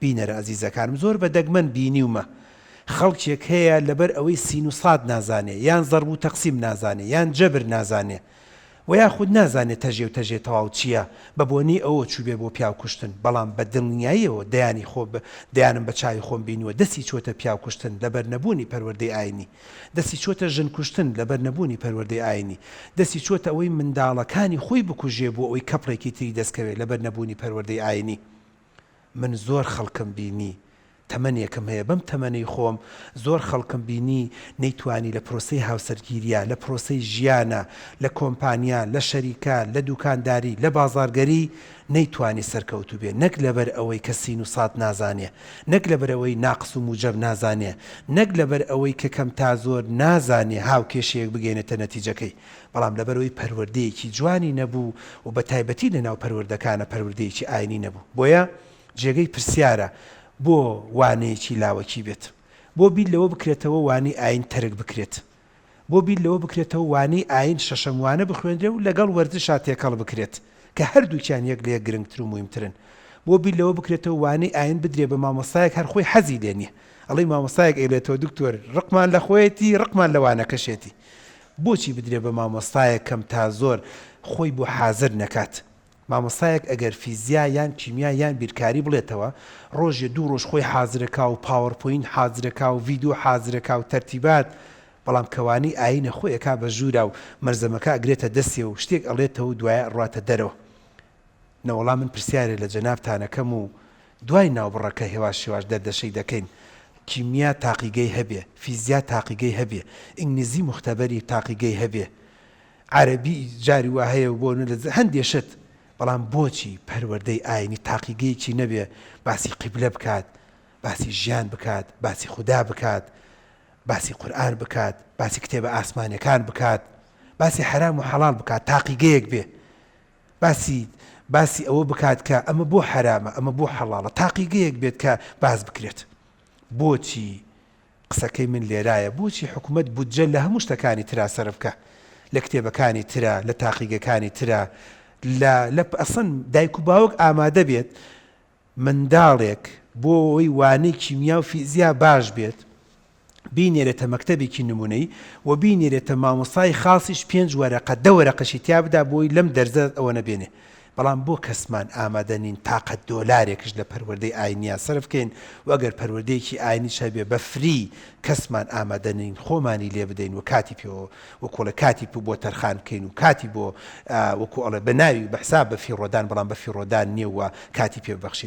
بینەرە ئەزیزەکانم زۆر بە دەگمەن بینیومە خەڵکێک هەیە لەبەر ئەوەی سین و ساد نازانێ یان زەڕب و تەقسیم نازانێ یان جەبر نازانێ وە یاخود نازانێ تەژێ و تەژێ تەواو چیە بە بۆنەی ئەوەوە چوبێ بۆ پیاو کوشتن بەڵام بە دڵنیاییەوە دەیانی خۆ دەیانم بە چاوی خۆم بینیوە دەستی چوەتە پیاو کوشتن لەبەر نەبوونی پەروەردەی ئاینی دەستی چوەتە ژن کوشتن لەبەر نەبوونی پەروەردەی ئاینی دەستی چوەتە ئەوەی منداڵەکانی خۆی بکوژێ بۆ ئەوەی کەپڵێکی تری دەست کەوێ لەبەر نەبوونی پەروەردەی ئاینی من زۆر خەڵکم بینی تەمەنێکم هەیە بەم تەمەنەی خۆم زۆر خەڵکم بینی نەیتوانی لە پرۆسەی هاوسەرگیریا لە پرۆسەی ژیانا لە کۆمپانیا لە شەریکە لە دوکانداری لە بازاڕگەری نەیتوانی سەرکەوتوو بێ نەک لەبەر ئەوەی کە سین و سات نازانێ نەک لەبەر ئەوەی ناقس و موجەب نازانێ نەک لەبەر ئەوەی کە کەم تا زۆر نازانێ هاوکێشەیەک بگەینێتە نەتیجەکەی بەڵام لەبەرئەوەی پەروەردەیەکی جوانی نەبوو و بەتایبەتی لەناو پەروەردەکانە پەروردەیەکی ئاینی نەبوو بۆیە جێگەی پرسیارە بۆ وانەیەکی لاوەکی بێت؟ بۆ بیر لەوە بکرێتەوە وانەی ئاین تەرک بکرێت؟ بۆ بیر لەوە بکرێتەوە وانەی ئاین شەشەم وانە بخوێنرێ و لەگەڵ وەرزشا تێکەڵ بکرێت کە هەردووکیان یەک لە یەک گرنگتر و مویمترن؟ بۆ بیر لەوە بکرێتەوە وانەی ئاین بدرێ بە مامۆستایەک هەر خۆی حەزی لێ نیە ئەڵێی مامۆستایەک ئەیڵێتەوە دکتۆر ڕقمان لە خۆیەتی ڕقمان لە وانەکەشێتی بۆچی بدرێ بە مامۆستایەک کەم تا زۆر خۆی بۆ حازر نەکات؟ مامۆستایەک ئەگەر فیزیا یان کیمیا یان بیرکاری بڵێتەوە ڕۆژێ دوو ڕۆژ خۆی حازرەکا و PowerPoint حازرەکا و ڤیدۆ حازرەکا و تەرتیبات بەڵام کە وانەی ئایینە خۆی ئەکا بە ژوورا و مەلزەمەکە ئەگرێتە دەستێ و شتێک ئەڵێتەوە و دوایە ئەڕواتە دەرەوە. نەوەڵا من پرسیارێ لە جەنابتان ئەکەم و دوای ناوبڕەکە هێواش هێواش دەردەشەی دەکەین کیمیا تاقیگەی هەبێ فیزیا تاقیگەی هەبێ ئینگلیزی موختەبەری تاقیگەی هەبێ عەرەبی جاری وا هەیە و بۆ لە هەندێ شت بەڵام بۆچی پەروەردەی ئاینی تاقیگەیەکی نەبێ باسی قیبلە بکات باسی ژیان بکات باسی خودا بکات باسی قورئان بکات باسی کتێبە ئاسمانەکان بکات باسی حەرام و حەڵال بکات تاقیگەیەک بێ باسی باسی ئەوە بکات کە ئەمە بۆ حەرامە ئەمە بۆ حەڵاڵە تاقیگەیەک بێت کە باس بکرێت بۆچی قسەکەی من لێرایە بۆچی حکومەت بودجە لە هەموو شتەکانی ترا سەرف بکا لە کتێبەکانی ترا لە تاقیگەکانی ترا لە لە ئەسڵەن دایک و باوک ئامادە بێت منداڵێک بۆ ئەوەی وانەی کیمیا و فیزیا باش بێت بینێرێتە مەکتەبێکی نمونەی و بینێرێتە مامۆستای خاصیش پێنج وەرەقە دە وەرەقەشی تیا بدا بۆی لەم دەرزە ئەوە نەبێنێ بەڵام بۆ کەسمان ئامادە نین تاقە دۆلارێکش لە پەروەردەی ئاینیا سەرف کەین و ئەگەر پەروەردەیەکی ئاینیش هەبێ بە free کەسمان ئامادە نین خۆمانی لێ بدەین و کاتی پێوە وەکو ئەڵێ کاتی بۆ تەرخان بکەین و کاتی بۆ وەکو ئەڵێ بە ناوی بە حساب بە فیڕۆدان بەڵام بە فیڕۆدان نیە و کاتی پێ ببەخشین.